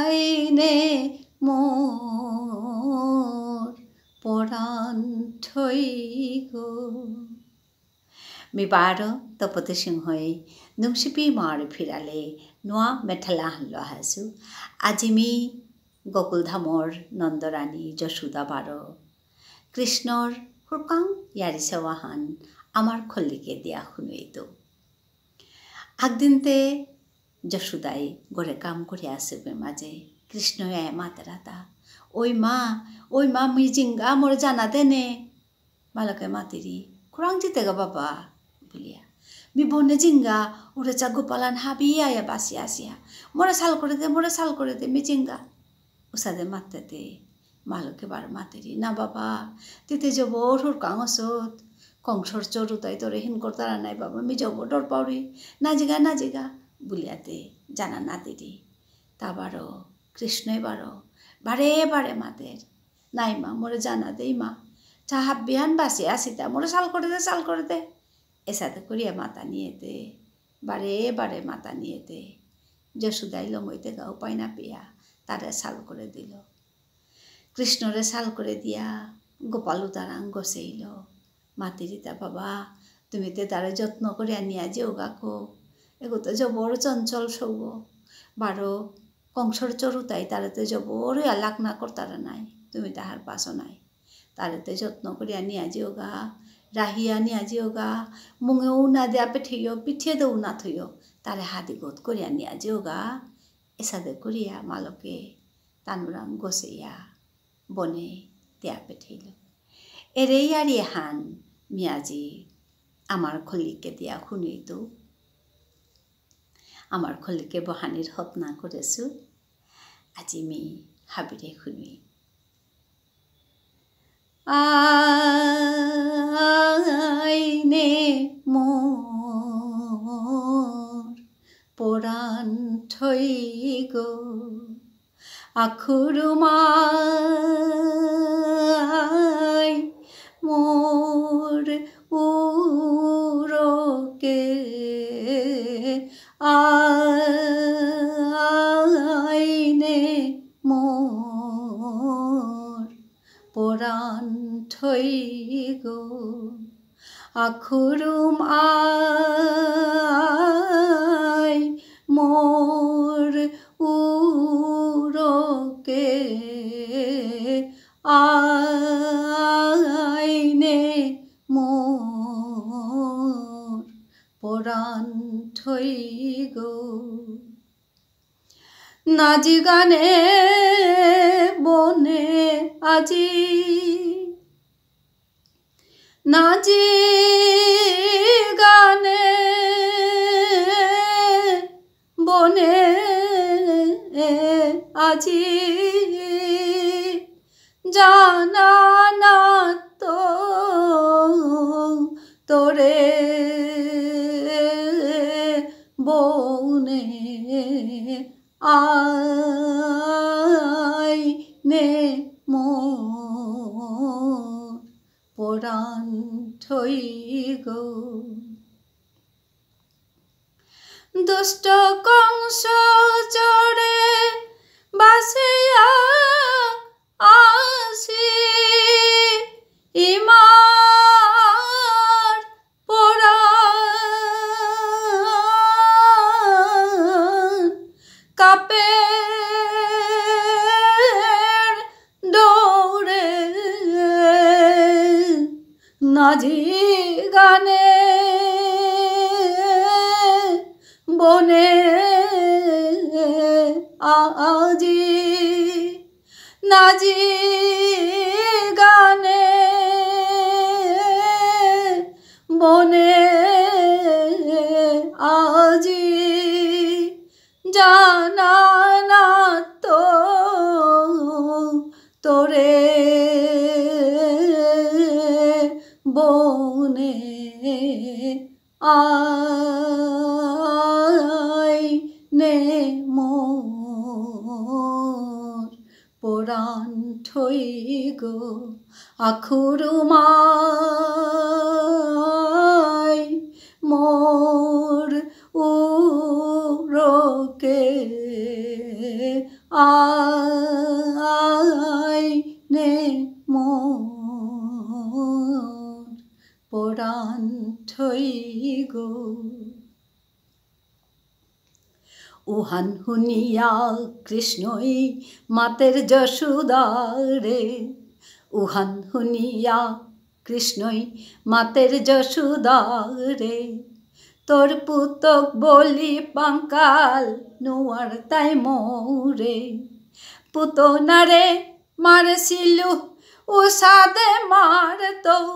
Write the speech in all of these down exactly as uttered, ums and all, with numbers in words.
আইনে মোর পরাণ থই গো। মি বারো তপতি সিংহই নুংশিপি মার ফিরালে নোয়া মেঠেলা হানলো আহাসু। আজি মি গোকুলধামর নন্দরানী যশোদা বারো কৃষ্ণর হুরকাং য়ারি সেওয়াহান আমার খল্লিকে দিয়া হুনুইতু। আগদিনতে যশোদাই ঘরে কাম করে আসে মাঝে কৃষ্ণ আয় মাতেরাতা, "ওই মা, ওই মা, মি জিঙ্গা মোর জানা দেনে।" মালকে মাতিরি, "খুরাং জিতেগা বাবা?" বুলিয়া। "মি বনে জিঙ্গা, ওরে চা গোপালান হাবি আয়া বাসি আসিয়া। মোরে সাল করে দে, মোরে সাল করে দে, মি জিঙ্গা।" উসাদে মাতেতে, মালকে বার মাতেরি, "না বাবা, তিতে জবর হুরকাং অসত। কংসর চরুতাই তোরে হিন করতারা নাই বাবা, মি জবর ডর পাউরি। না জিগা, না জিগা," বুলিয়াতে, জানা না দিরি। তা বারো, কৃষ্ণই বারো, বারে বারে মাতের, "নাই মা, মোরে জানা দেই মা। চা হাব্বিহান বাসি আসিতা, মোরে সাল করে দে, সাল করে দে।" এসাদে করিয়া মাতা নিয়েতে, বারে বারে মাতা নিয়েতে, যশোদাই লমইতে গা উপায় না পেয়া, তারে সাল করে দিল। কৃষ্ণরে সাল করে দিয়া, গোপাল উতারাং গোসেইল। মাতিরিতা, "বাবা, তুমি তে তারে যত্ন করে আনিয়া যেও গাকো। এগো তো জবর চঞ্চল সৌগ। বারো কংসর চরুতাই তারে তে জবর ইয়া লাকনা করতারা নাই। তুমি তাহার পাশো নাই। তারে তে যত্ন করে আনিয়া যেও গা, রাহিয়া আনিয়া যেও গা, মুঙে উনা দেয়া পেঠেইও, পিঠে দে উনা থইও, তারে হাদি গত করে আনিয়া যেও গা।" এসাদে করিয়া মালকে তানুরাং গোসেইয়া বনে দিয়া পেঠেইল। এরে ইয়ারি হান মি আজি আমার খল্লিকে দিয়া হুনুইতু। আমার খল্লিকে বহানির হতনা করেসু। আজি মি হাবিরে হুনুই। আইনে মোর পরাণ থই গো, আখুরু মাই মোর উরকে। আইনে মোর পরাণ থই গো, আখুরু মাই মোর উরকে। আইনে মোর পরাণ থই গো। নাজি গানে বনে আজি, নাজি গানে বনে আজি, জানা না তো তোরে বনে আইনে মোর পরাণ থই গো। দুষ্ট কংস চরে বাসিয়া আসি ইমার পরাণ কাপের ডরে। নাজি গানে বনে আজি, নাজি গানে বনে আজি, জানা না তো তোরে বনে আইনে মোর পরাণ থই গো, আখুরু মাই মোর উর উহান হুনিয়া কৃষ্ণই মাতের যশোদারে, উহান হুনিয়া কৃষ্ণই মাতের যশোদারে, তোর পুতক বলি পাঙ্কাল নুয়ার তাই মোরে। পুতনারে মারসিলু উসাদে মারতৌ,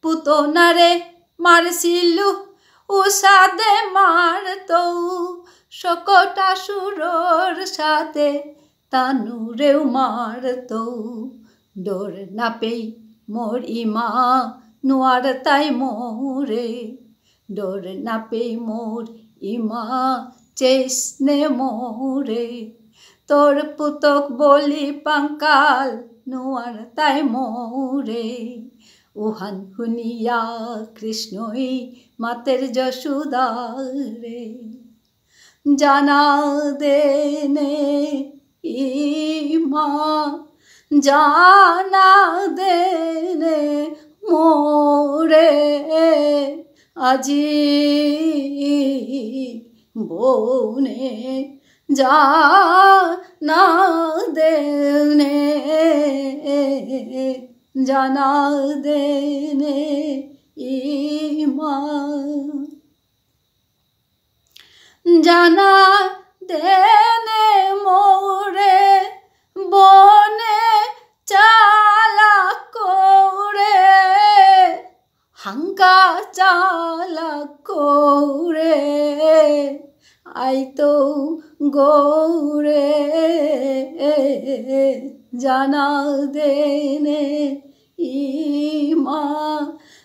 পুতনারে মারসিলু উসাদে মারতৌ, সকটা সুরর সাথে তানুরেও মারতৌ। ডর না পেই মোর ইমা নুয়ার তাই মোরে, ডর না পেই মোর ইমা চেস নে মোরে। তোর পুতক বলি পাঙ্কাল নুয়ার তাই মোরে। উহান হুনিয়া কৃষ্ণই মাতের যশোদারে। জানা দেনে ইমা, জানা দেনে মোরে, আজি বনে জানা দেনে, জানা দেনে ইমা। জানা দেনে মোরে বনে চালা করে, হাঙ্কা চালা করে, আইতো গৌরে। জানা দেনে ইমা,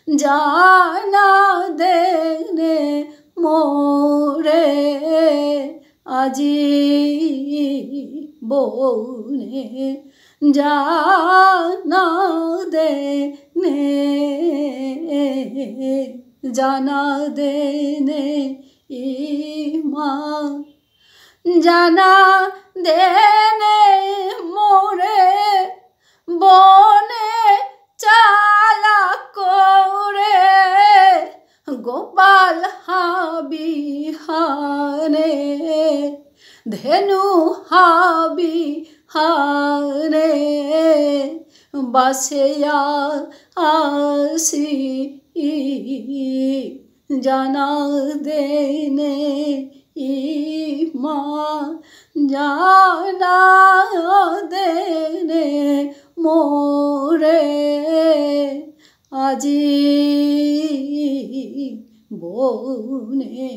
জানা দেনে মোরে, আজি বনে জানা দেনে, জানা দেনে ইমা। জানা দেনে মোরে বনে চালা করে, গোপাল হাবি হানে, ধেনু হাবি হানে, বাসেয়া আসি। জানা দেনে ইমা, জানা দেনে মোরে, আজি বনে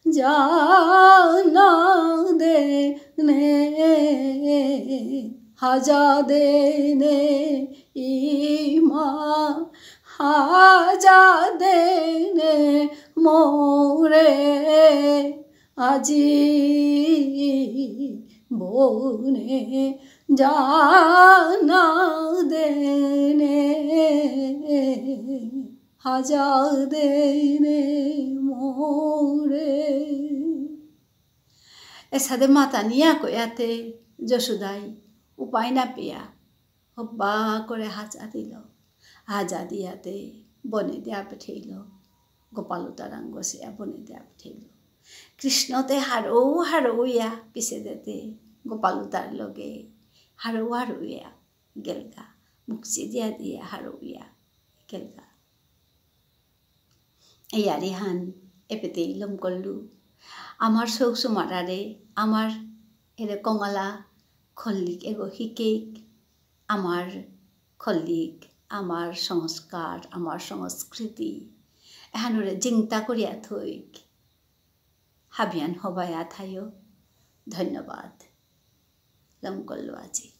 জানা দেনে, হাজা দেনে ইমা, হাজা দেনে মোরে, আজি বনে জানা দেনে, হাজা দেনে মোরে। এসাদে মাতানিয়া কয়াতে যশোদাই উপায় না পেয়া হব্বা করে হাজা দিল। হাজা দিয়াতে বনে দিয়া পেঠেইল। গোপাল উতারাং গসিয়া বনে দিয়া পেঠেইল। কৃষ্ণতে হারৌ হারৌ ইয়া পিছে দেতে গোপাল উতার লগে হারৌ হারৌ ইয়া গেলগা। মুকচি দিয়া দিয়া হারৌ ইয়া গেলগা। ইয়ারিহান এপেতেই লম করলু। আমার সৌ সুমারারে, আমার এরে কঙালা খল্লিক এগো হিকেক, আমার খল্লিক, আমার সংস্কার, আমার সংস্কৃতি, এহানরে জিংতা করিয়া থইক। হাবিয়ান হবায়া থাইও। ধন্যবাদ। লম করলু আজি।